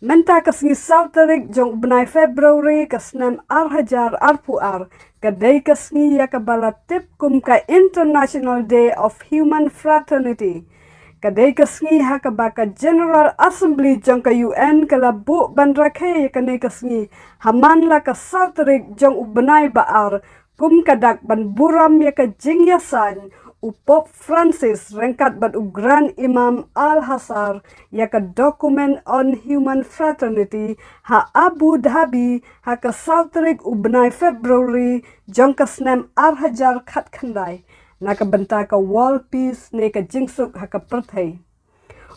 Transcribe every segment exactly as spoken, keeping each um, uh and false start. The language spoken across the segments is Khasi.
Mynta ka sngi saw tarik jong u bnai February ka snem ar hajar arphew ar, ka dei ka sngi ïa kaba la tip kum ka International Day of Human Fraternity. Ka dei ka sngi ha kaba ka General Assembly jong ka U N ka la buh ban rakhe ïa kane ka sngi ha man la ka saw tarik jong u bnai ba ar, kum ka dak ban burom ïa ka jingïasaiñ u Pope Francis ryngkat bad u Grand Imam Al-Azhar ïa ka Document on Human Fraternity ha Abu Dhabi ha ka saw tarik u bnai February jong ka snem ar hajar khatkhyndai, na ka bynta ka World Peace ne ka jingsuk ha ka pyrthei.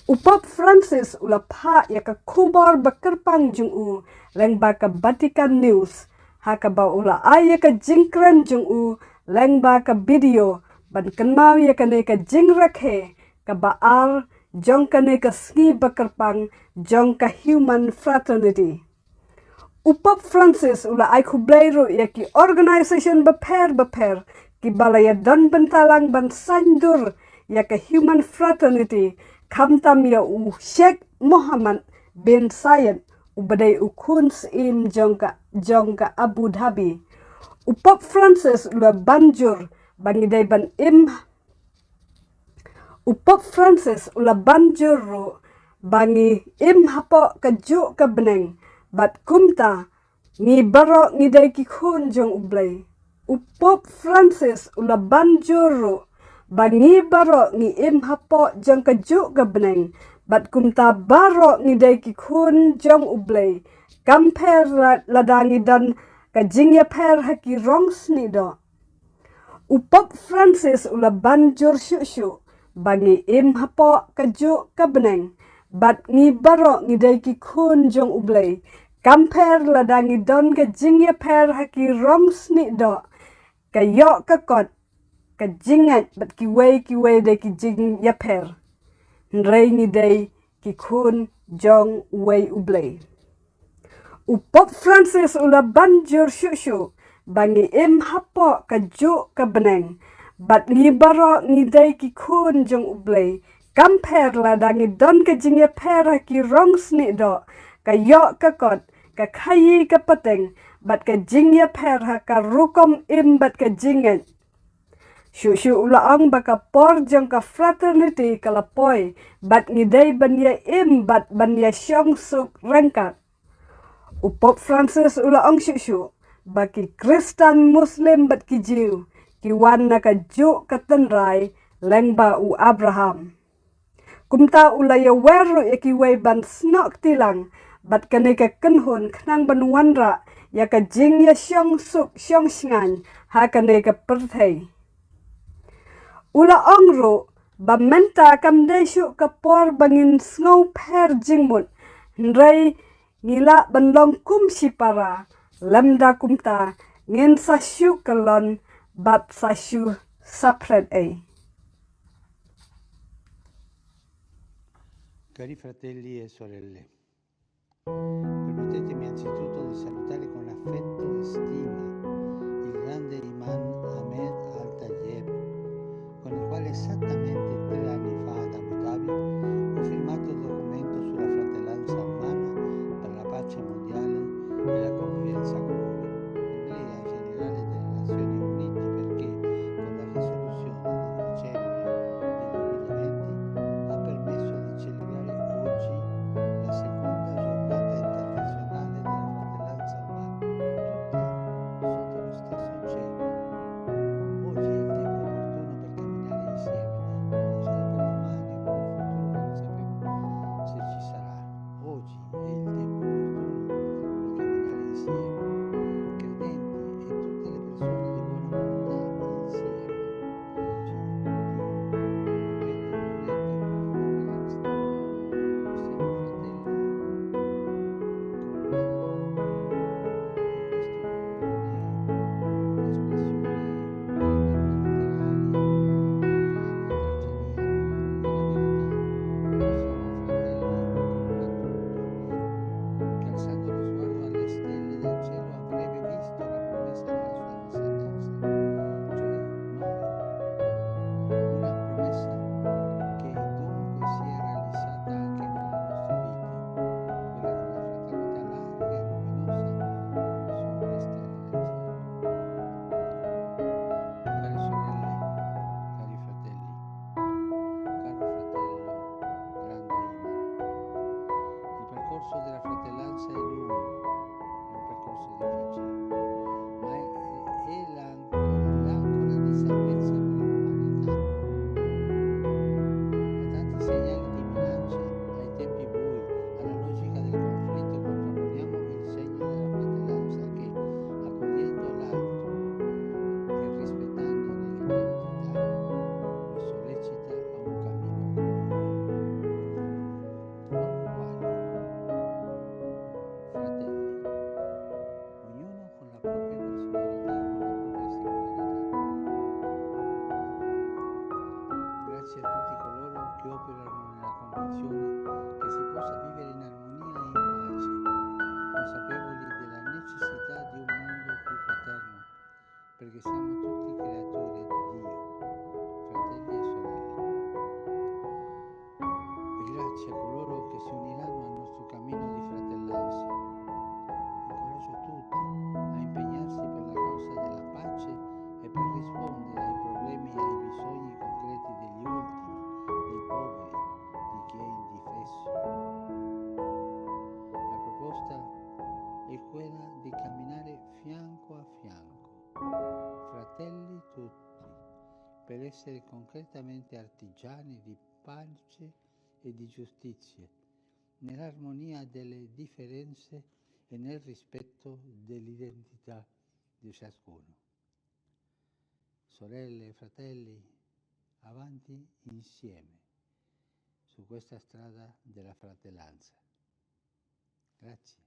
U Pope Francis u la phah ïa ka khubor ba kyrpang jong u lyngba ka Vatican News, ha kaba u la ai ïa ka jingkren jong u lyngba ka video ban kynmaw ïa kane ka jingrakhe kaba ar jong kane ka sngi ba kyrpang jong ka Human Fraternity. U Pope Francis u la ai khublei ruh ïa ki organisation bapher bapher kiba la ïadon bynta lang ban saiñdur ïa ka Human Fraternity, khamtam ïa u Sheikh Mohammed bin Zayed uba dei u khun syiem jong ka, jong ka Abu Dhabi. U Pope Francis u la ban jur ba ngi dei ban im U Pope Francis u la ban jur ruh ba ngi im hapoh kajuh ka bneng bad kumta ngi baroh ngi dei ki khun jong U Blei. U Pope Francis u la ban jur ruh ba ngi baroh ngi im hapoh jong kajuh ka bneng bad kumta baroh ngi dei ki khun jong U Blei, kam pher la-, lada ngi don ka jingïapher ha ki rong snieh doh. U Pope Francis u la ban jur shuh shuh ba ngi im hapoh kajuh ka bneng bad ngi baroh ngi dei ki khun jong U Blei, kam pher lada ngi don ka jingïapher ha ki rong snieh doh, ka ïoh ka kot, ka jingngeit bad kiwei kiwei de ki jingïapher. Hynrei ngi dei ki khun jong uwei U Blei. U Pope Francis u la ban jur shuh shuh ba ngi im hapoh kajuh ka bneng bad ngi baroh ngi dei ki khun jong U Blei, kam pher lada ngi don ka jingïapher ha ki rong snieh doh, ka ïoh ka kot, ka khaïi ka pateng bad ka jingïapher ha ka rukom im bad ka jingngeit. Shuh shuh u la ong ba ka por jong ka Fraternity ka la poi bad ngi dei ban ïa im bad ban ïa shong suk ryngkat. U Pope Francis u la ong shuh shuh ba ki Khristan, Muslim bad ki Jiw ki wan na kajuh ka tynrai lyngba u Abraham. Kumta u la ïawer ruh ïa kiwei ban snoh kti lang bad kane ka kynhun khnang ban wanrah ïa ka jingïashong suk shong shngaiñ ha kane ka pyrthei. U la ong ruh ba mynta kam dei shuh ka por ba ngin sngew pher jingmut, hynrei ngi lah ban long kum shipara, lymda kumta ngin sa shu kyllon bad sa shu saphriang ei. Cari fratelli e sorelle, permettetemi anzitutto di salutare con affetto e stima il grande Imam Ahmed Al-Tayeb, con il quale esattamente tre anni fa ad Abu Dhabi ho firmato il documento sulla fratellanza umana per la pace mondiale e la convivenza comune. L'Assemblea Generale delle Nazioni Unite, perché con la risoluzione del dicembre del duemilaventi ha permesso di celebrare oggi la seconda giornata internazionale della fratellanza umana, tutti sotto lo stesso cielo. Oggi è il tempo opportuno per camminare insieme, come Della fratellanza è lungo, è un percorso difficile, ma è, è l'an-, l'ancora di salvezza per l'umanità. Da tanti segnali di bilancia ai tempi bui, alla logica del conflitto, contrapponiamo il segno della fratellanza che, accogliendo l'altro e rispettandone l'identità, lo sollecita a un cammino comune. Con quali? Fratelli, ognuno con la propria personalità, con la propria singolarità. Grazie a tutti coloro che operano nella convinzione che si possa vivere in armonia e in pace, consapevoli della necessità di un mondo più fraterno, perché siamo tutti creature di Dio, fratelli e sorelle. E grazie a coloro che si uniranno al nostro cammino di fratellanza. Incoraggio tutti a impegnarsi per la causa della pace e per rispondere ai problemi e ai bisogni concreti degli ultimi, dei poveri, di chi è indifeso. La proposta è quella di camminare fianco a fianco, fratelli tutti, per essere concretamente artigiani di pace e di giustizia, nell'armonia delle differenze e nel rispetto dell'identità di ciascuno. Sorelle e fratelli, avanti insieme su questa strada della fratellanza. Grazie.